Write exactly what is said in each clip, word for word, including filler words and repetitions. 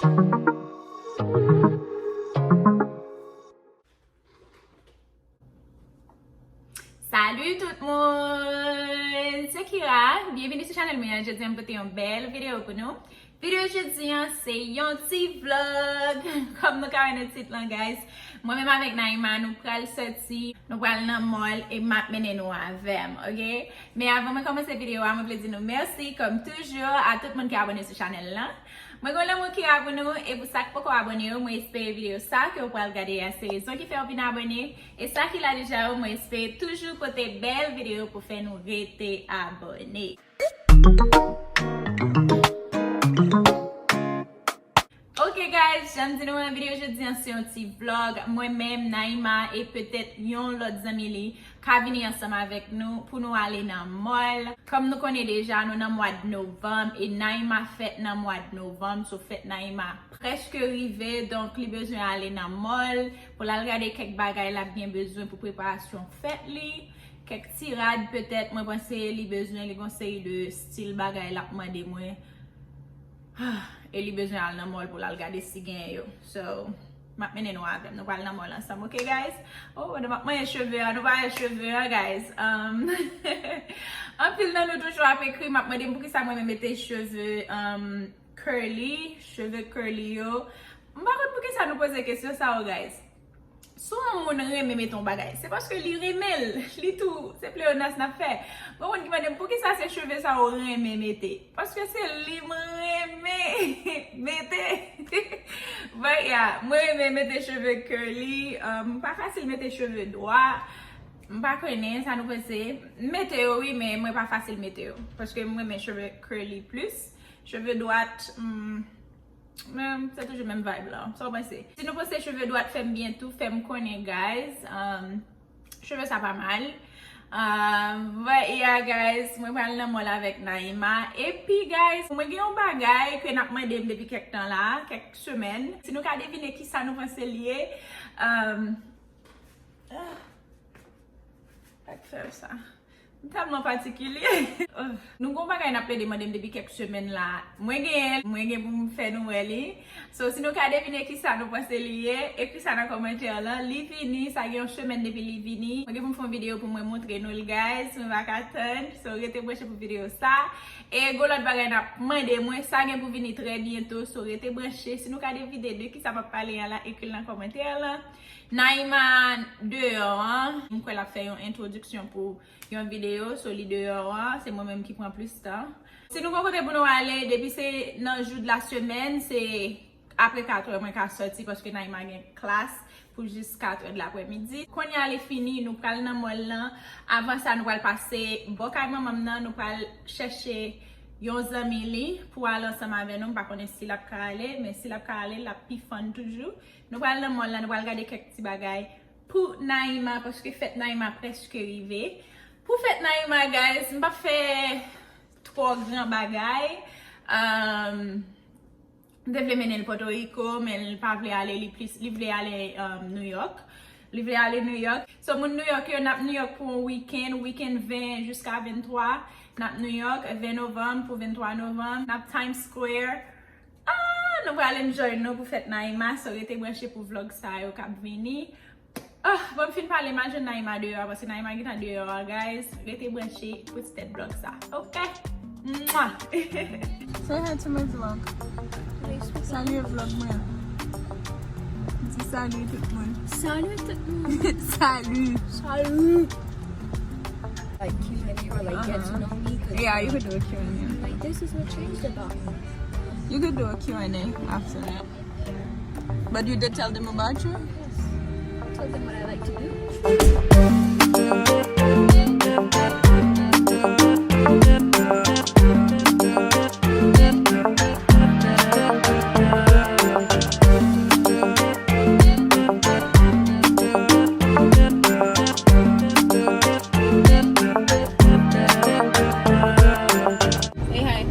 Salut tout moun! Se Kira. Byenvini sou chanèl mwen an. Jodi a m pote yon bèl videyo pou nou. Videyo jodi an se yon ti vlog. Kòm nou ka wè nan tit lan, guys, mwen menm avèk Naima, nou pral sòti, nou pral nan mall e m ap mennen nou avè m, oke? Men avan mwen kòmanse videyo a, mwen vle di nou mèsi, kòm toujou, a tout moun ki abòne sou chanèl lan. Mwen gen lanmou Kira pou nou, e pou sa k poko abòne yo, mwen espere videyo sa ke w pral gade a se rezon ki fè w vin abòne, e sa ki la deja yo, mwen espere toujou pote bèl videyo pou fè nou rete abòne. Ok guys, jan m di nou an, videyo jodi an se yon ti vlog. Mwen menm, Naima, e petèt yon lòt zanmi li ka vini ansanm avèk nou pou nou ale nan mall. Kòm nou konnen deja, nou nan mwa d novanm e Naima fèt nan mwa d novanm. So fèt Naima prèske rive, donk li bezwen ale nan mall pou l al gade kèk bagay l ap gen bezwen pou preparasyon fèt li. Kèk ti rad petèt, mwen panse li bezwen, li gon seri de stil bagay l ap mande mwen. E li bezwen al nan mall pou l al gade si genyen yo. So, m ap mennen nou avè m. Nou pral nan mall ansanm, ok, guys? Oh, pandan m ap manyen cheve a, nou pa wè cheve a, guys. Um, anpil nan nou toujou ap ekri, m ap mande m poukisa mwen renmen mete cheve, um, curly, cheve curly yo. M pa konn poukisa nou poze kesyon sa yo, guys. Si yon moun renmen mete yon bagay, se paske li renmen l. Li tou, se pleyonas n ap fè. Gon moun ki mande m poukisa se cheve sa ou renmen mete. Paske se li m renmen mete. But yeah, mwen renmen mete cheve curly. Um, m pa fasil mete cheve dwa. M pa konnen sa nou panse. M mete yo wi, men mwen pa fasil mete yo. Paske m renmen cheve curly plis. Cheve dwat, hmm, men se toujou menm vibe la. Sa w panse? Si nou panse cheve dwat fè m byen tou, fè m konnen, guys. Um, cheve sa pa mal. Um, but yeah, guys, mwen pral nan mall avèk Naima. Epi, guys, mwen gen yon bagay ke n ap mande m depi kèk tan la, kèk semèn. Si nou ka devine kisa nou panse l ye. Um, ah, sa k fè sa. M tèlman patikilye. Oh. Nou gon bagay n ap plede mande m depi kèk semèn la. Mwen genyen l, mwen gen pou m fè nou wè li. So, si nou ka devine kisa nou panse li ye, ekri sa nan kòmantè lan. Li vini, sa gen yon semèn depi li vini. Mwen gen pou m fè yon videyo pou mwen montre nou l, guys. Mwen pa ka tann. So, rete branche pou videyo sa. E gon lòt bagay n ap mande mwen, sa gen pou vini trè byento. So, rete branche. Si nou ka devine de kisa m ap pale a la, ekri l nan kòmantè lan. Naima deyò an. M kwè l ap fè yon entwodiksyon pou yon videyo, so li deyò an, se mwen menm ki pran plis tan. Si nou gon kote pou nou ale, depi se nan jou de la semèn, se apre katrè mwen ka sòti paske Naima gen klas pou jis katrè de laprèmidi. Kounye a li fini, nou pral nan mall lan. Avan sa, nou pral pase bò kay manman m nan, nou pral chèche yon zanmi li pou al ansanm avè nou. M pa konnen si l ap ka ale, men si l ap ka ale, l ap pi fun toujou. Nou pral nan mall lan, nou pral gade kèk ti bagay pou Naima, paske fèt Naima prèske rive. Pou fèt Naima, guys, m p ap fè twò gran bagay. Um, m te vle mennen l Pòtoriko, men l pa vle ale, li plis, li vle ale, um, New York. Li vle ale New York. So, moun New York yo, n ap New York pou yon weekend, weekend ven jiska venntwa. N ap New York, ven novanm pou venntwa novanm. N ap Times Square. Ah, nou pral enjoy nou pou fèt Naima, so rete branche pou vlog sa yo k ap vini. Ah, bon, m fin pale, m al jwenn Naima deyò a, paske Naima gentan deyò a, guys. Rete branche pou ti tèt vlog sa, ok? Mwah! Say hi to my vlog. Salye vlog mwen. Di salut tout moun. Salut tout moun. Salut. Salut. Like Q and A or like get to know me. 'Cause, yeah, you could do a Q and A. Like, this is what changed about me. You could do a Q and A after that. But you did tell them about you? Yes. I told them what I like to do. Say hi.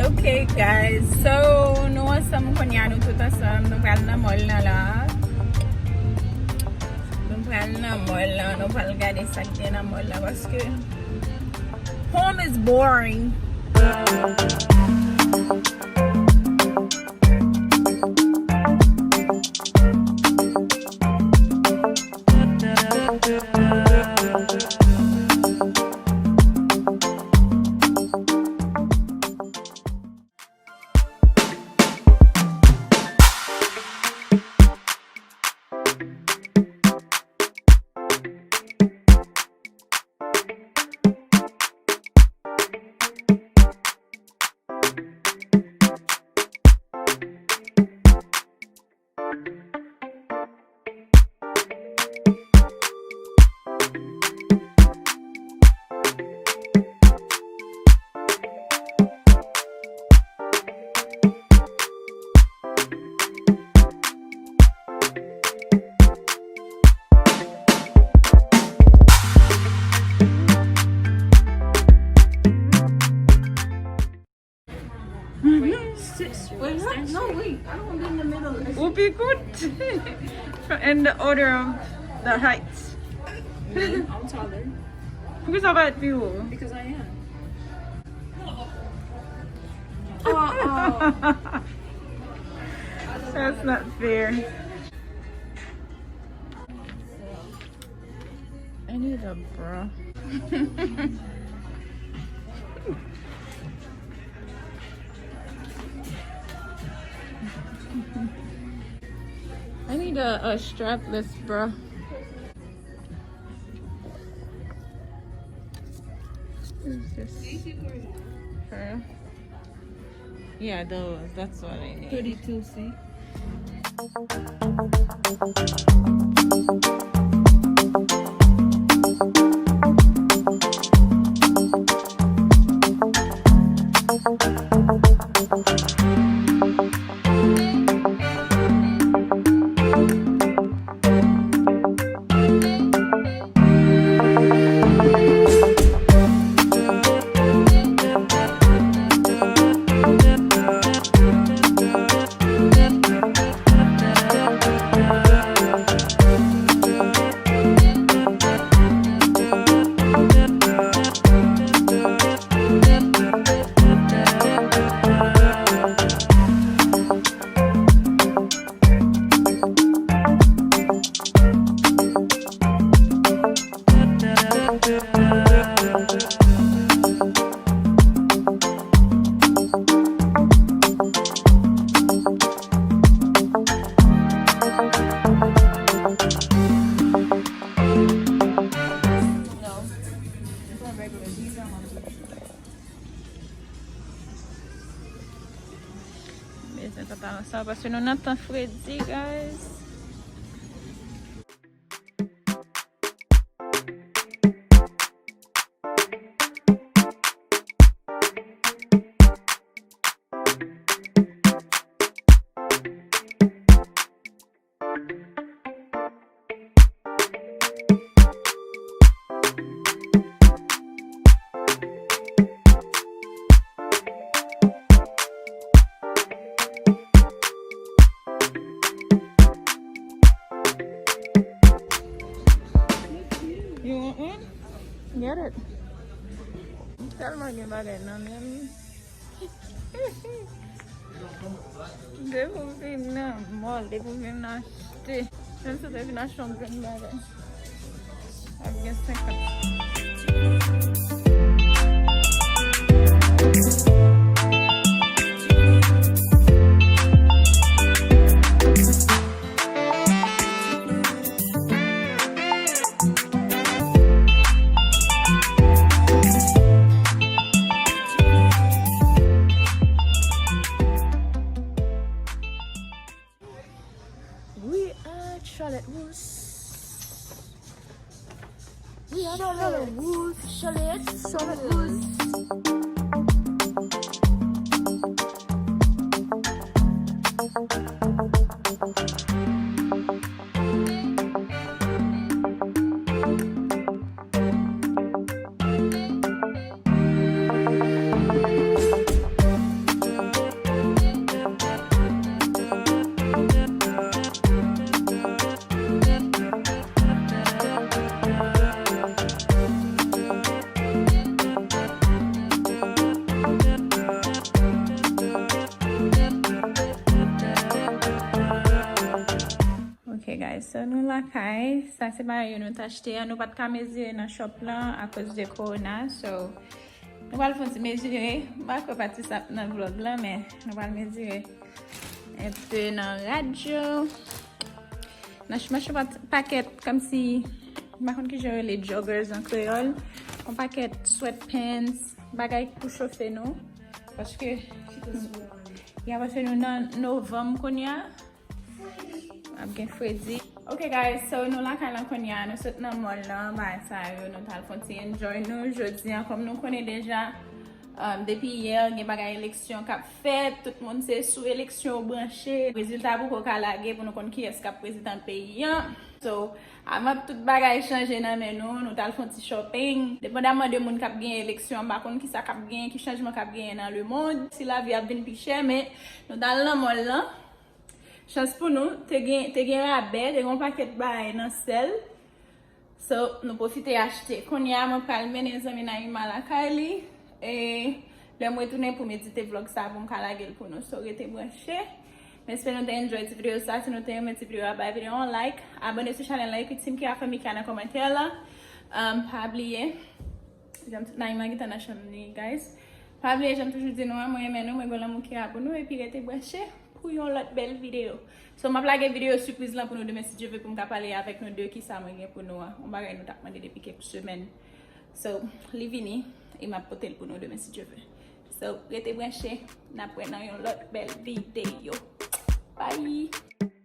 Ok, guys. So, nou ansanm kounye a, nou tout ansanm. Nou pral nan mall lan la. Nou pral nan mall lan. Nou pral gade sa k gen nan mall lan. Paske Home is boring. Wait, what? No, wait. I don't want to be in the middle. Whoopie cut in the order of the height. Me, I'm taller. Poukisa w pa pi wo? Because I am. Uh-uh. That's not fair. I need a bra. I need a, a strapless bra. Is this her? Yeah, those. That's what I need. Pretty two C. Bezwen pantalon sa paske nou nan tan fredi, guys. You want one? Get it. M tèlman gen bagay nan men m. Depi w vin nan mall, depi w vin nan achte, menm si w te vin achte yon grenn bagay, ap gen senkant. We are Charlotte Russe. We are Charlotte Russe. Charlotte, Charlotte Russe. So nou lakay, sa se bagay yo nou t achte an. Nou pa t ka mezire nan shop lan akoz de korona. So nou pral fè yon ti mezire. M pa kwè pati sa ap nan vlog lan, men nou pral mezire enpe nan rad yo. Nan ch- m achte yon pakèt kòmsi, m pa konn kijan yo rele joggers an kreyòl. Yon pakèt sweatpants, bagay pou chofe nou. Paske, ya, paske nou nan novanm kounye a. Ap gen fredi. Ok guys, so nou lakay lan kounye a, nou sot nan mall lan, bagay sa yo, nou t al fè yon ti enjoy nou. Jodi an, kòm nou konnen deja, um, depi yè, gen bagay eleksyon k ap fèt, tout moun se sou eleksyon yo branche. Rezilta poko ka lage pou nou konn kiyès k ap prezidan peyi an. So, avan tout bagay chanje nan men nou, nou t al fè yon ti shopping. Depandaman de moun k ap genyen eleksyon, m pa konn kisa k ap genyen, ki chanjman k ap genyen nan lemond, si lavi ap vin pi chè, men nou t al nan mall lan. Chans pou nou, te gen, te gen rabè, te gen yon pakèt bagay nan sèl. So, nou pwofite achte. Kounye a, mwen pral mennen zanmi Naïma lakay li. E lè m retounen pou m edite vlog sa pou m ka lage l pou nou. So, rete branche. M espere nou te enjoy ti videyo sa. Si nou te renmen ti videyo a, bay videyo a yon like. Abòne sou chanèl lan, ekri Team Kia Family Kia nan kòmantè lan. Um, pa bliye, Janm Naïma gentan nan chanm li, guys. Pa bliye, janm toujou di nou an, mwen renmen nou, mwen gen lanmou Kira pou nou, epi rete branche pou yon lòt bèl videyo. So, m ap lage videyo sipriz lan pou nou demen si Dye ve, pou m ka pale avèk nou de kisa mwen gen pou nou an. Yon bagay nou t ap mande depi kèk semèn. So, li vini, e m ap pote l pou nou demen si Dye ve. So, rete branche, n ap wè nan yon lòt bèl videyo. Bye!